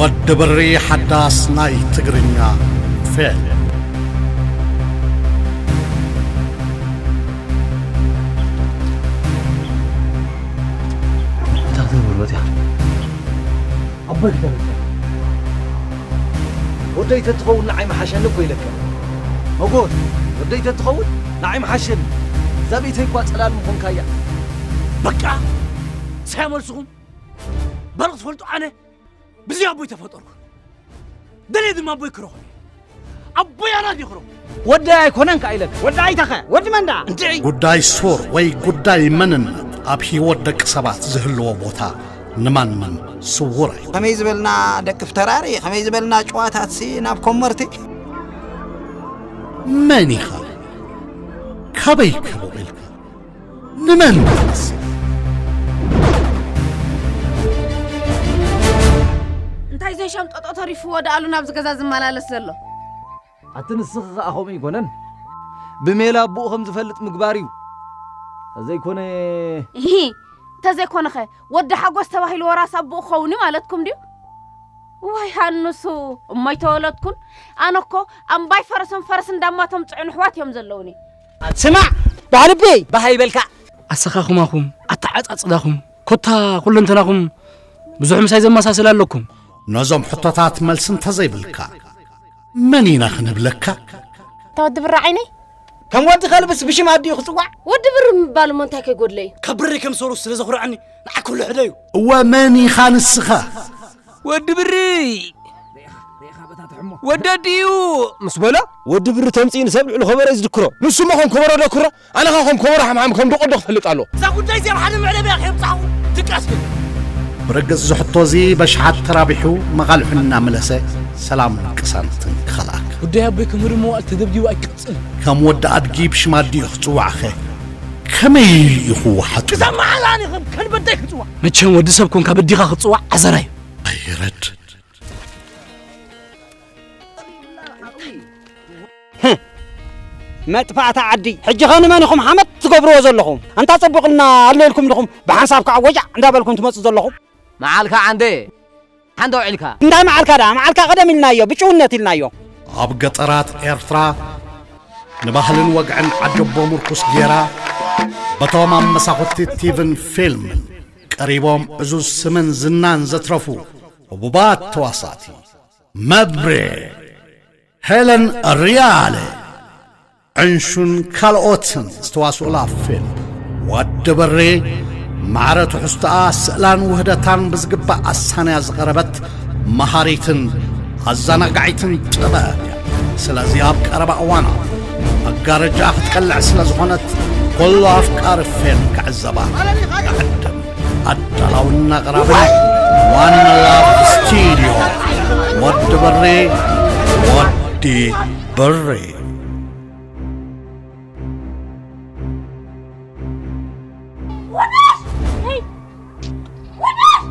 ወዲ ብሪ ሓዳስ ናይ ትግርኛ ፌልም። እንታይ ክትገብር መፂኻ? ኣቦይ ክተረዳ። ወደይ ተትኸውን ንዓይ መሓሸኒ እኮ ኢለካ። መጎት፣ ወደይ ተትኸውን ንዓይ መሓሸኒ። እዛ ቤተይ እኳ ጸላል ምኾንካያ። በቃ! ሳያ መልስኹም። በሉ ክትፈልጡ ኣነ ብዚ ኣቦይ ተፈጠርኩ። ደልየ ድማ ኣቦይ ክረኽቦ። ኣቦይ ኣናዲ ክረኽቦ። ወደይ ኣይኮነን ከኣ ኢለካ። ወዲ ኣይተኸ፣ ወዲ መንዳ። እንድዒ! ጉዳይ ሱር ወይ ጉዳይ መንነት ኣብ ህይወት ደቂ ሰባት ዝህልዎ ቦታ ንማንም ስዉር ኣይኮነን። ከመይ ዝበልና ደቂ ፍተራሪ፣ ከመይ ዝበልና ጭዋታትሲ ናብ ኮመርቲ። መን ኢኻ? ካበይ ከ ቦቒልካ? ንመን ትመስል? እንታይ ዘይሸምጠጦ ተሪፍዎ ደኣሉ ናብዚ ገዛ ዝመላለስ ዘሎ? ኣቲ ንስኺ ኸኣ ከምኡ ይኮነን። ብሜላ ኣቦኡ ከም ዝፈልጥ ምግባር እዩ። ተዘይኮነ እሂ፣ እንተዘይኮነኸ ወዲ ሓጎስ ተባሂሉ ወራስ ኣቦኡ ክኸውን እዩ ማለትኩም ድዩ? ዋይ ሃንሱ፣ እሞ ኣይተወለድኩን። ኣነ እኮ ኣምባይ ፈረስን ፈረስ እንዳማቶም ጽዕኑ ኣሕዋት እዮም ዘለውኒ። ስማዕ፣ በዓል ኣቦይ! ባህ ይበልካ። ኣሰኻኹማኹም፣ ኣተዓጻጽዳኹም፣ ኮታ ኩለንተናኹም ብዙሕ ምሳይ ዘመሳስል ኣለኩም። ነዞም ሕቶታት መልሲ እንተዘይብልካ፣ መን ኢና ክንብለካ? እታ ወዲ ብሪ ዓይነይ? ከም ወዲ ከልብስ ብሽም ኣዲኡ ክጽዋዕ? ወዲ ብሪ ምባል እሞ እንታይ ከይጎድለ እዩ? ካብ ብሪ ከም ሰሩ ስለ ዘኹርዐኒ፣ ንዓይ ኩሉ ሕደ እዩ። እወ፣ መን ኢኻ ንስኻ? ወዲ ብሪ! ወዲ ኣዲኡ! ምስ በሎ፣ ወዲ ብሪ ተምጽኡ ንሰብ ልዕሊ ከበሮ እዩ ዝድክሮ። ንሱ እሞ ከም ከበሮ ደክሮ፣ ኣነ ኸ ከም ከበሮ ሓምሓም ከም ደቆዶ ክፈልጥ ኣለዎ። እዛ ጉዳይ እዚኣ ኣብ ሓደ መዕለቢ እያ ከየብጽሓኹ ድቃስ ግን። ብርግጽ እዚ ሕቶ እዚ በሽሓት ተራቢሑ መቓልሑ እናመለሰ ሰላምን ቅሳነትን ክኸልኣካ። ጉዳይ ኣቦይ ከም ወዲ መዋእል ተደብዲቡ ኣይቀጽልን። ከም ወዲ ኣድጊ ብሽም ኣዲኡ ክጽዋዕኸ ከመይ ኢሉ እዩ ክወሓጡ? ክሳብ መዓስ ኣነ ከም ከልቢ ኣደይ ክጽዋዕ? መቸም ወዲ ሰብ ኮንካ በዲኻ ክትጽዋዕ ዓዘራ እዩ። ኣይረድ። ህም። መጥፋእቲ ዓዲ። ሕጂ ኸ ንመን ኢኹም ሓመድ ትገብርዎ ዘለኹም? ኣንታ ጸቡቕልና ኣሎ ኢልኩም ዲኹም ብሓንሳብ ከዓ ወጃዕ እንዳበልኩም ትመጹ ዘለኹም? መዓልካ ዓንደ፣ ሓንደ ውዒልካ። እንታይ መዓልካ ደኣ? መዓልካ ቀደም ኢልናዮ፣ ብጭውነት ኢልናዮ። ኣብ ገጠራት ኤርትራ ንባህልን ወግዕን ዓጀቦ ምርኩስ ጌራ፣ በቶም ኣብ መሳኹቲ ቲቪን ፊልምን ቀሪቦም ዕዙዝ ስምን ዝናን ዘትረፉ ህቡባት ተዋሳእቲ መብሬ፣ ሄለን ሪያለ፣ ዕንሹን ካልኦትን ዝተዋስኡላ ፊልም ወዲ በሬ፣ ማዕረ ትሕዝቶኣ፣ ስእላን ውህደታን ብዝግባእ ኣሳንያ ዝቐረበት መሃሪትን ኣዘናጋዒትን ጥበብ እያ። ስለዚ ኣብ ቀረባ እዋናት መጋረጃ ክትቀልዕ ስለ ዝኾነት፣ ኩሉ ኣፍቃሪ ፊልም ክዕዘባ ይዕድም። ኣዳላውን ኣቕራብን ዋን ላቭ ስቱዲዮ። ወዲ በሬ፣ ወዲ በሬ። ወዳሽ! ሄይ! ወዳሽ!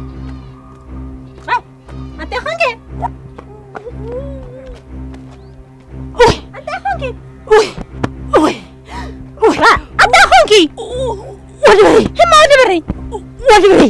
ኣይ፣ ኣንተ ኾንኪ? ውይ! ኣንተ ኾንኪ? ውይ! ውይ! ውይ! ኣንተ ኾንኪ? ወዲ በሬ! ህማ ወዲ በሬ! ወዲ በሬ!